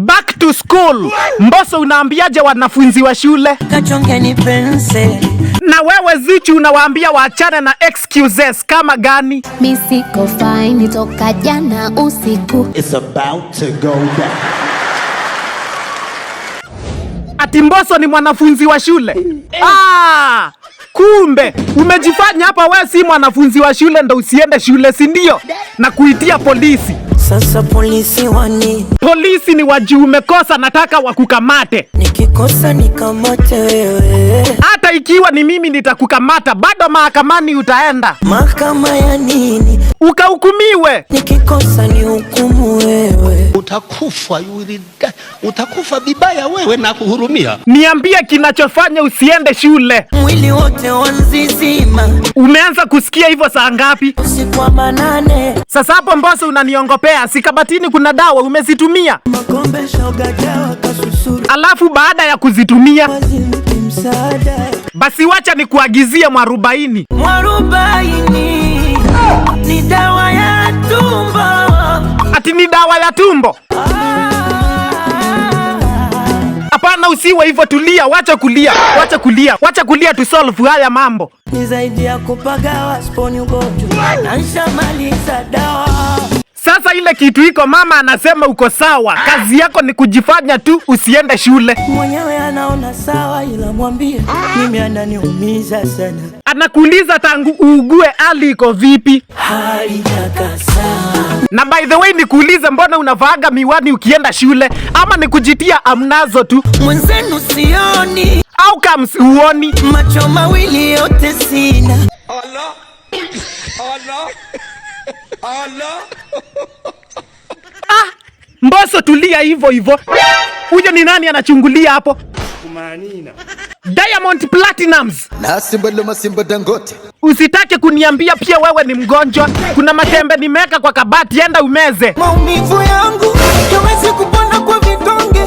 Back to school. Mbosso, unaambiaje wanafunzi wa shule? Kachongeni penseli. Na wewe Zuchu, unawaambia waachane na excuses kama gani? Mi siko fine toka jana usiku. It's about to go down. Ati Mbosso ni mwanafunzi wa shule? Ah, kumbe umejifanya hapa wewe si mwanafunzi wa shule ndo usiende shule, si ndio? Na kuitia polisi. Sasa polisi wani? Polisi ni wajuu umekosa, nataka wakukamate. Nikikosa nikamate wewe. Hata ikiwa ni mimi nitakukamata, bado mahakamani utaenda. Mahakama ya nini? Ukahukumiwe. Nikikosa ni hukumu wewe. Utakufa, you will die. Utakufa vibaya wewe na kuhurumia. Niambie kinachofanya usiende shule. Mwili wote wanzizima. Umeanza kusikia hivyo saa ngapi? Usiku wa manane. Sasa hapo Mbosso unaniongopea, si kabatini kuna dawa umezitumia? Makombe shoga dawa kasusuru. Alafu baada ya kuzitumia, Wazimpi msaada. Basi wacha nikuagizie mwarubaini. Mwarubaini ni dawa ya tumbo. Ati ni dawa ya tumbo? Hapana, usiwe hivyo, tulia, wacha kulia, wacha kulia, wacha kulia, tu solve haya mambo. Ni zaidi ya kupagawa sponi ugonjwa na nshamaliza dawa. Sasa ile kitu iko, mama anasema uko sawa, kazi yako ni kujifanya tu usiende shule. Mwenyewe anaona sawa, ila mwambie mimi ananiumiza sana. Anakuuliza tangu uugue hali iko vipi? Haijakasa. Na by the way nikuulize, mbona unavaaga miwani ukienda shule, ama ni kujitia amnazo tu? Mwenzenu sioni, Au kams huoni? Macho mawili yote sina. Allah, Allah, Allah. Ah, Mbosso, tulia hivyo hivyo. Huyo ni nani anachungulia hapo? Diamond Platnumz. Na Simba loma Simba Dangote. Usitake kuniambia pia wewe ni mgonjwa. Kuna matembe nimeweka kwa kabati, enda umeze. Maumivu yangu yawezi kupona kwa vidonge,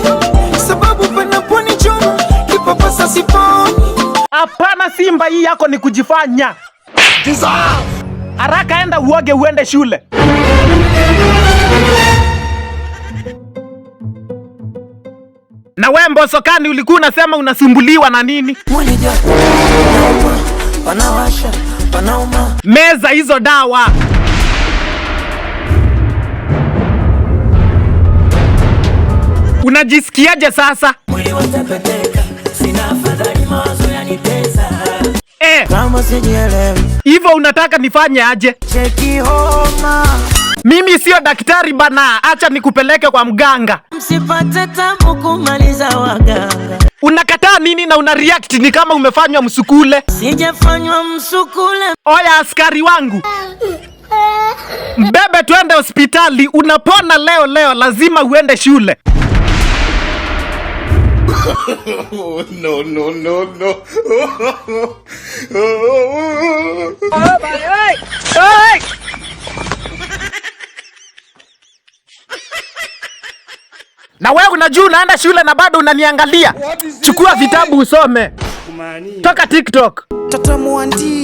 sababu panaponichoma kipapasa siponi. Hapana Simba, hii yako ni kujifanya. Haraka enda uoge uende shule. Na wewe Mbosso kani ulikuwa unasema unasumbuliwa na nini? Mwili joto nauma, panawasha, panauma. Meza hizo dawa. Unajisikiaje sasa? Mwili watepeteka, sina afadhali, mawazo yanitesa. Kama sijielewi. Hivyo unataka nifanye aje? Cheki homa. Mimi sio daktari bana, acha nikupeleke kwa mganga. Msipate tabu kumaliza waganga. Unakataa nini na una react ni kama umefanywa msukule? Sijafanywa msukule. Oya askari wangu, mbebe twende hospitali. Unapona leo leo, lazima uende shule. No, no, no, no. Na wewe unajua unaenda shule na bado unaniangalia. Chukua vitabu usome. Toka TikTok. Tata Mwandi.